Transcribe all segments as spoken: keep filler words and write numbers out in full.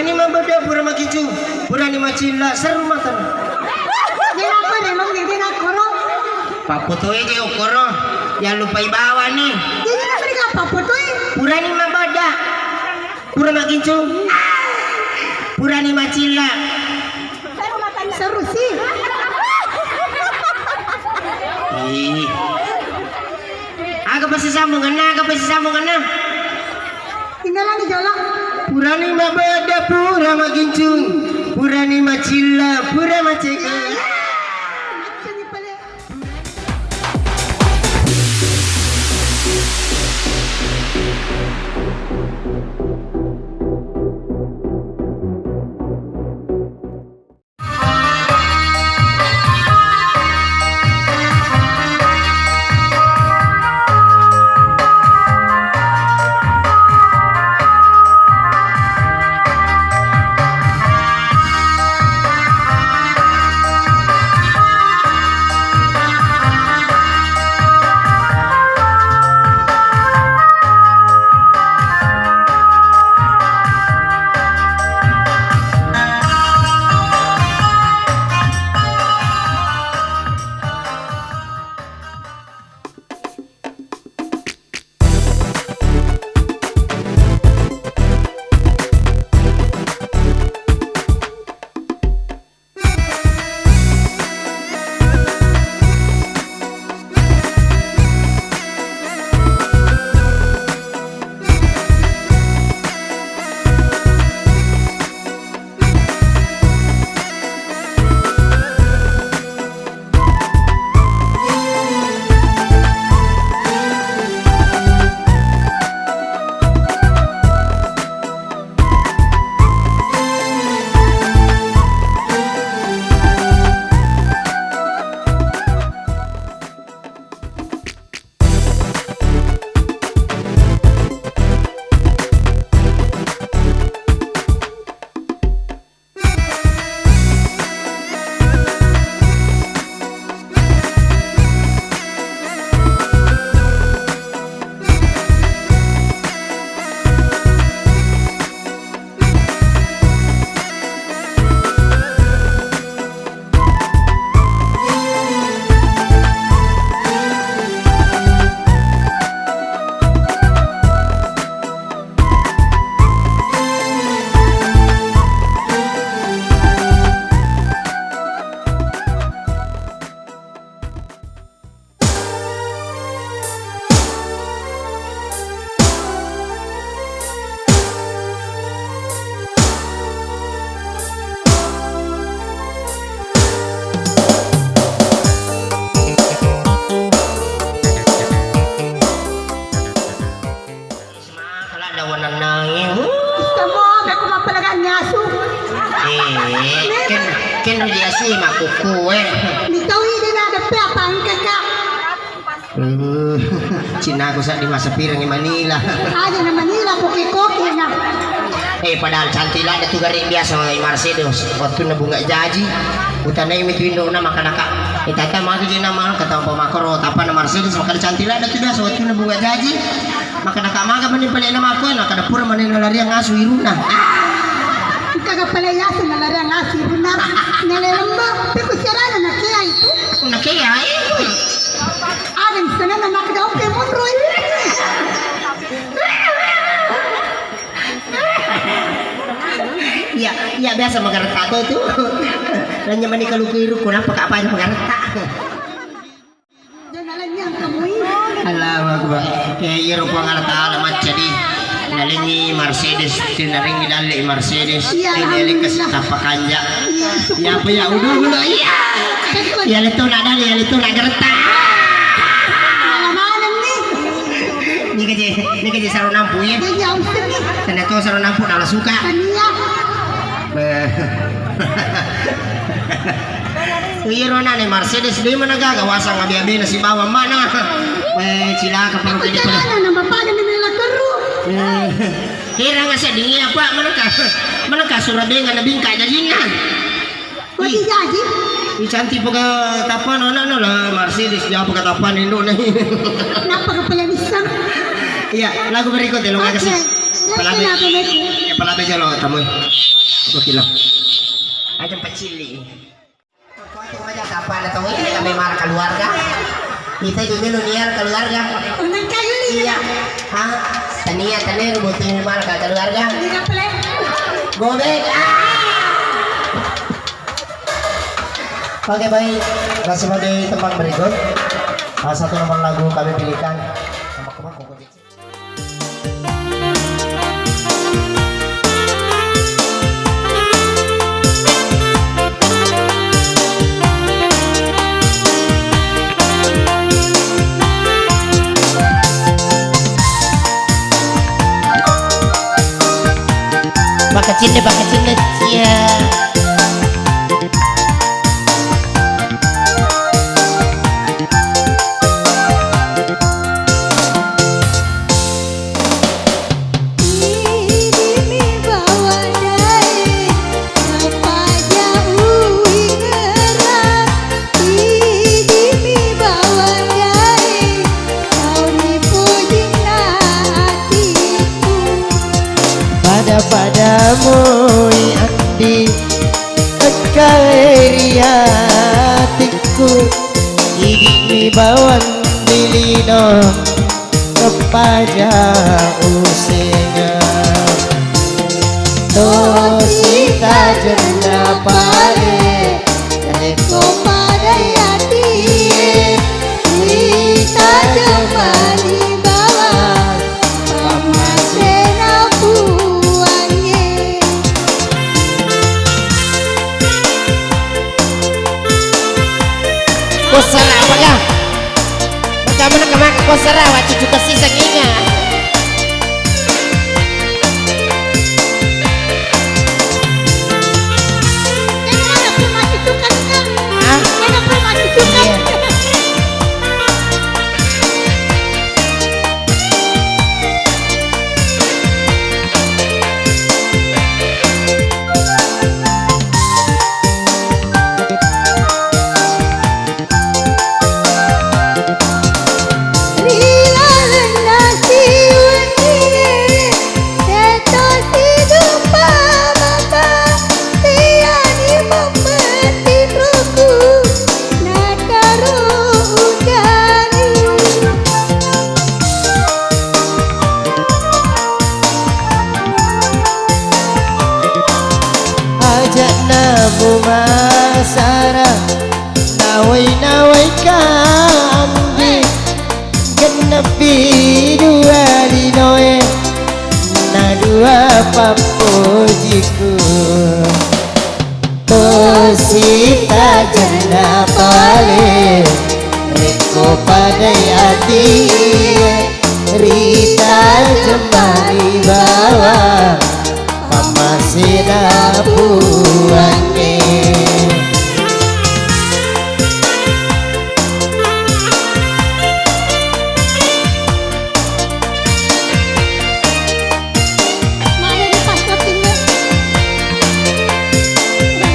Mabeda pura makicu, purani macilla seru matan. Dia apa dia mau dia nak korong? Pappotoi je okoro, ya lupai bawa nih. Jadi nak mereka pappotoi? Purani mabeda. Pura makicu. Purani macilla. Seru sih. Ih. Aga pasti sambunganna, aga pasti sambunganna. Tinggalan di jalan. Purani mabeda, pura makincung, purani macilla, pura macega. Macam ni pale. Maka ladda wanannangi. Kamu aku mapalaga nyasu. Eh, ken, ken rujasi makuku, eh. Ditaui dia ada pe apa engke, Kak? Eh, cinaku sa di masa pirang Manila. Aja na Manila, koki-koki na. Eh, padahal cantik ladda tu gare biasa, eh, Mercedes. Waktu na bunga jaji, utanai mitu indo na makanaka. Eh, tata maka jena maka tanpa makoro, tapa na Mercedes, maka cantik ladda tu biasa, waktu na bunga jaji. Maka naka maga mani pale na mako, naka dapur mani nalariang asu iruna. Kaga pale yasu nalariang asu iruna. Nale lemba, peku siarana na kea itu. Na kea itu. Ada di sana na maka daun ke munroi. Iya, iya biasa magaretta to tu. Nanya mani kaluku iru, kenapa kak apa magaretta? Allahu Akbar. Eh, iyaro Puang Allah Taala macca di. Nalengi Mercedes, nalengi dalle Mercedes. Iya, ini alhamdulillah. Tappa kanja. Iya, syukur. Ya apa ya? Udah, udah, iya. Betul. Ya leto nak dalle, ya leto nak gereta. Malam-malam nih. Ini kece, ini kece sarunampu ya. Iya, Ustaz nih. Tanda to sarunampu nala suka. Tania. Beh. Iyaro anane Mercedes de mana gaga wasang abe-abena sibawa mana. Eh, cilaka paro kede pale. Nana bapak ada nila keru. Eh, kira nggak sedih apa mana kah? Mana kah Surabaya nggak bingkai jajinna? Wati jaji? I cantik pega tapan anak no lah Mercedes jauh pega tapan induk nih. Kenapa kepala bisa? Iya, lagu berikut ya lo nggak kasih. Oke. Apalagi? Kenapa, Beb? Ya, Pala bejalo tamoi. Gokilo. Aja pacilli. Kuaci maja kapana tau ini kami mara keluarga. Kita juga lu niar keluarga. Unang kayu ni. Iya. Ha? Tania, tania, butuh mara keluarga. Ini apa lagi? Gobek. Ah! Oke, baik. Nah, sebagai tembang berikut, salah satu nomor lagu kami pilihkan. Pakkacinna, pakkacinna, cia. Idi mi bawang daeng, napaja uwingerang. Idi mi bawang daeng, tau ripojinna atiku. Pada-pada moi andi, engkae ri atikku. Idi mi bawang di lino, napaja usenga. Tosi tajenna pale, rekko padai atie, ri tajeng mani bawang, pammasena Puangnge. Kosara apa ga? Macam mana kemang kosara, wajib juga sih senginga. Hah? Iya. Ri lalenna siwennie, de'to sidupa mata, tiani memmetti ruku, nataro ujani. Aja'na mumasara, nawai-nawai kandi, genneppi dua linoe, nadua pappojiku. Tosi tajenna pale, rekko padai atie, ri tajeng mani bawang, pammasena Puangnge.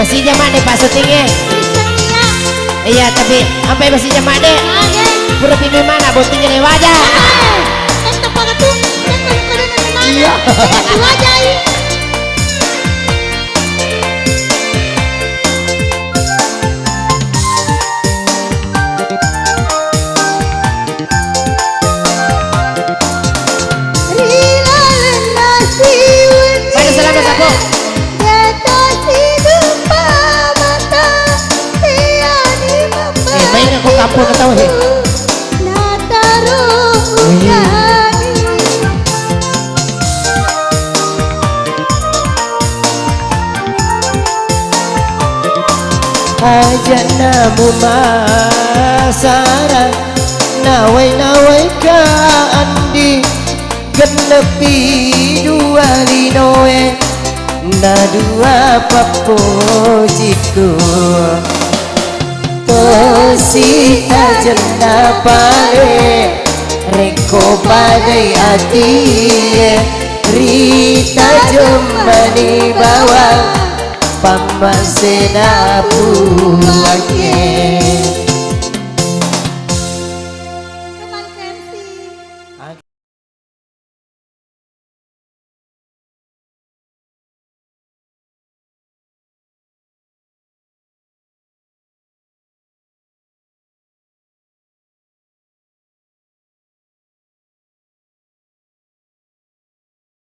Masija madde passutingnge. Iya, tapi ampai masija madde. Pura pimmi mana bottingnya lewaja. Iya. Ri lalenna siwennie, pada selama sapo, de'to sidupa mata, tiani memmetti ruku, nataro ujani. Aja'na mumasara, nawai-nawai kandi, genneppi dua linoe, nadua pappojiku. Tosi tajenna pale, rekko padai atie, ri tajeng mani bawang, pammasena Puangnge.